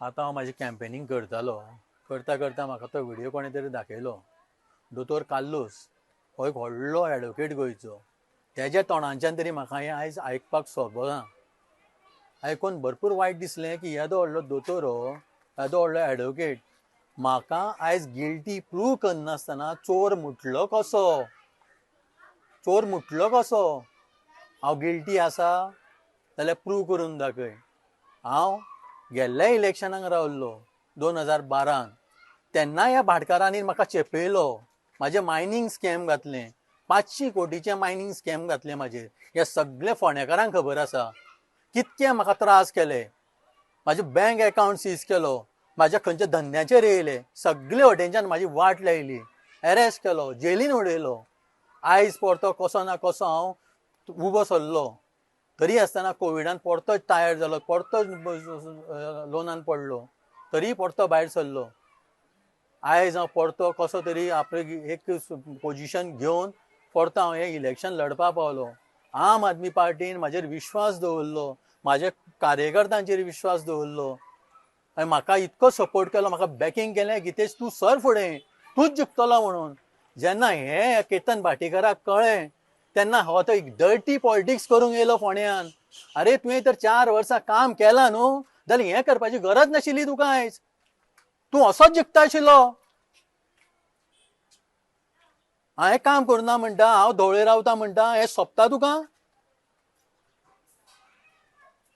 आतां हांव म्हाजें कॅम्पेनींग करतालो, करता करता म्हाका तो व्हिडियो कोणें तरी दाखयलो. दोतोर कार्लूस हो एक व्हडलो एडवोकेट गोंयचो, तेज्या तोंडांच्यान तरी म्हाका हें आयज आयकपाक सोबना. आयकून भरपूर वायट दिसलें की येदो व्हडलो दोतोर हो, येदो व्हडलो एडवोकेट म्हाका आयज गिल्टी प्रूव करनासतना चोर म्हटलो कसो, चोर म्हटलो कसो. हांव गिल्टी आसा जाल्यार प्रूव करून दाखय. हांव गेल्ल्या इलेक्शनाक रावल्लो 2012, तेन्ना ह्या भाटकारांनी म्हाका चेपयलो, म्हाजें मायनींग स्कॅम घातलें, 500 कोटीचें मायनींग स्कॅम घातलें म्हाजेर. हे सगळे फोंडेकारांक खबर आसा कितके म्हाका त्रास केले. म्हाजें बँक एकावंट सीज केलो, म्हाज्या खंयच्या धंद्याचेर येयले, सगळे वटेनच्यान म्हाजी वाट लायली, एरेस्ट केलो, जेलीन उडयलो. आयज परतो कसो ना कसो हांव उबो सरलो, तरी आसतना कोविडान परतो टायर्ड जालो, परतो लोनान पडलो, तरी परतो भायर सरलो. आयज हांव परतो कसो तरी आपले एक पोजिशन घेवन परतो हांव हें इलेक्शन लढपाक पावलो. आम आदमी पार्टीन म्हाजेर विश्वास दवरलो, म्हाज्या कार्यकर्त्यांचेर विश्वास दवरलो आनी म्हाका इतको सपोर्ट केलो, म्हाका बॅकिंग केलें, गितेश तूं सर फुडें, तूंच जिखतलो म्हणून. जेन्ना हें केतन भाटीकाराक कळ्ळें तेन्ना हो तो एक डर्टी पॉलिटिक्स करूंक येयलो फोंड्यान. अरे तुवें तर 4 वर्सां काम केलां न्हू, जाल्यार हें करपाची गरज नाशिल्ली तुका. आयज तूं असोच जिखता आशिल्लो. हांवें काम करुना म्हणटा, हांव धवळे रावता म्हणटा, हें सोंपता तुका?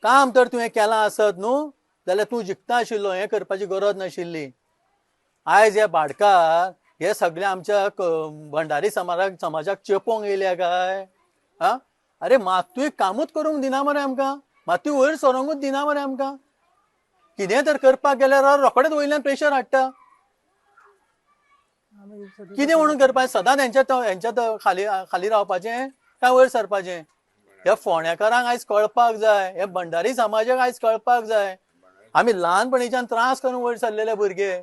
काम तर तुवें केलां आसत न्हू जाल्यार तूं जिखता आशिल्लो, हें करपाची गरज नाशिल्ली. आयज हे भाटकार हे सगळे आमच्या भंडारी समाजाक चेपोंक येयल्या काय? आं, अरे मातूय कामूच करूंक दिना मरे आमकां, मातूय वयर सरोंकूच दिना मरे आमकां. कितें तर करपाक गेल्यार रोखडेच वयल्यान प्रेशर हाडटा. कितें म्हणून करपाचें? सदांच हेंच्या खाली खाली रावपाचें काय वयर सरपाचें? ह्या फोंडेकारांक आयज कळपाक जाय, हे भंडारी समाजाक आयज कळपाक जाय. आमी ल्हानपणीच्यान त्रास करून वयर सरलेले भुरगे,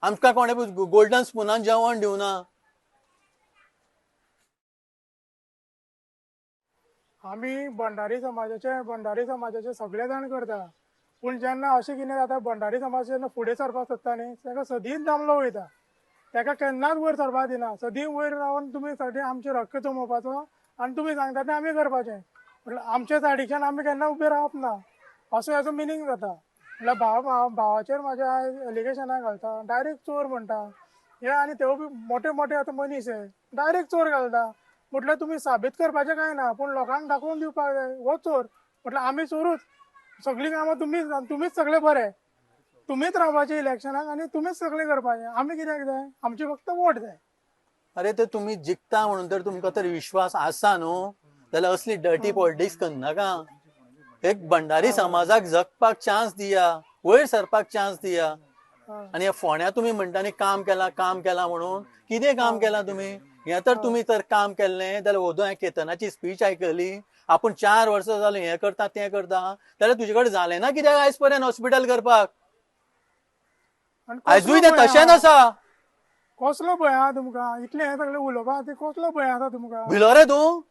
आमकां कोणें गोल्डन स्पुनान जेवण दिवना. आमी भंडारी समाजाचे सगळे जाण करता, पूण जेन्ना अशें कितें जाता, भंडारी समाज जेन्ना फुडें सरपाक सोदता न्ही, ताका सदींच दामलो वयता, ताका केन्नाच वयर सरपाक दिना. सदीं वयर रावन तुमी सगळें आमचेर हक्क जमोवपाचो आनी तुमी सांगता तें आमी करपाचें. म्हटल्यार आमच्या सायडीच्यान आमी केन्ना उबे रावप ना, असो हेजो मिनींग जाता. म्हटल्यार भावाचेर म्हाज्या आयज एलिगेशनां घालता, डायरेक्ट चोर म्हणटा हे, आनी तेवूय बी मोटे मोटे आतां मनीस हे डायरेक्ट चोर घालता. म्हटल्यार तुमी साबीत करपाचें कांय ना, पूण लोकांक दाखोवन दिवपाक जाय हो चोर. म्हटल्यार आमी चोरूच, सगळीं कामां तुमीच सगळे बरे, तुमीच रावपाचे इलेक्शनाक आनी तुमीच सगळें करपाचें. आमी कित्याक जाय? आमची फक्त वोट जाय. अरे तर तुमी जिखता म्हणून तर तुमकां तर विश्वास आसा न्हू, जाल्यार असली डर्टी पॉलिटिक्स करनाका. एक भंडारी समाजाक जगपाक चान्स दिया, वयर सरपाक चान्स दिया. आनी ह्या फोंड्या तुमी म्हणटा न्ही काम केलां काम केलां म्हणून, कितें काम केलां तुमी? हें तर तुमी तर काम केल्लें जाल्यार ओदो हांवें केतनाची स्पीच आयकली, आपूण 4 वर्सां जालीं हें करता तें करता, जाल्यार तुजे कडेन जालें ना कित्याक आयज पर्यंत हॉस्पिटल करपाक? आयजूय तें तशेंच आसा. कसलो भंय आहा तुमकां इतलें हें सगळें उलोवपा खातीर? कसलो भंय आसा तुमकां? भिलो रे तूं?